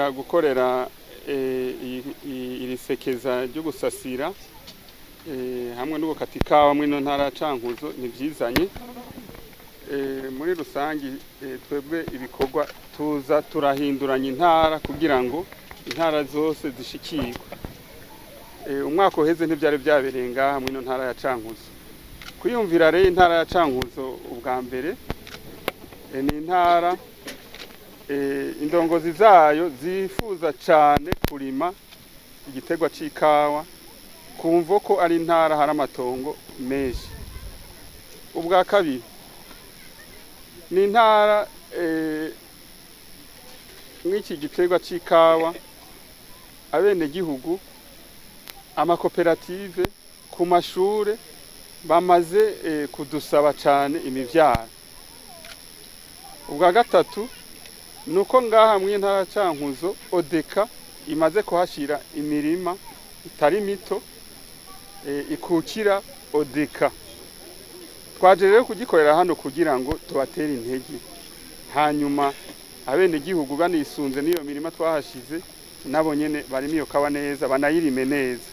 Ngaha gukorera iri sekeza ryo gusasira hamwe no gukata ikawa mw'ino ntara ya Cankuzo ntivyizanye. Muri rusangi, twebwe ibikorwa tuza turahinduranya intara kugira ngo intara zose zishikirwe. Umwaka uheze ntivyari vyabereye ngaha mw'ino ntara ya Cankuzo. Kwiyumvira rero intara ya Cankuzo ubwa mbere, ni intara indongozi zayo zifuza cane kurima igiterwa c'ikawa, kumvo ko ari intara hari amatongo menshi. Ubwa kabiri, ni intara mw'iki giterwa c'ikawa abenegihugu, amakoperative, ku mashure bamaze kudusaba cane imivyaro. Ubwa gatatu, nuko ngaha mw'intara Cankuzo ODECA imaze kuhashira imirima itari mito ikukira ODECA. Twaje rero kugikorera hano kugira ngo tubatere intege, hanyuma abenegihugu banisunze n'iyo mirima twahashize, nabo nyene barime iyo kawa neza, banayirime neza.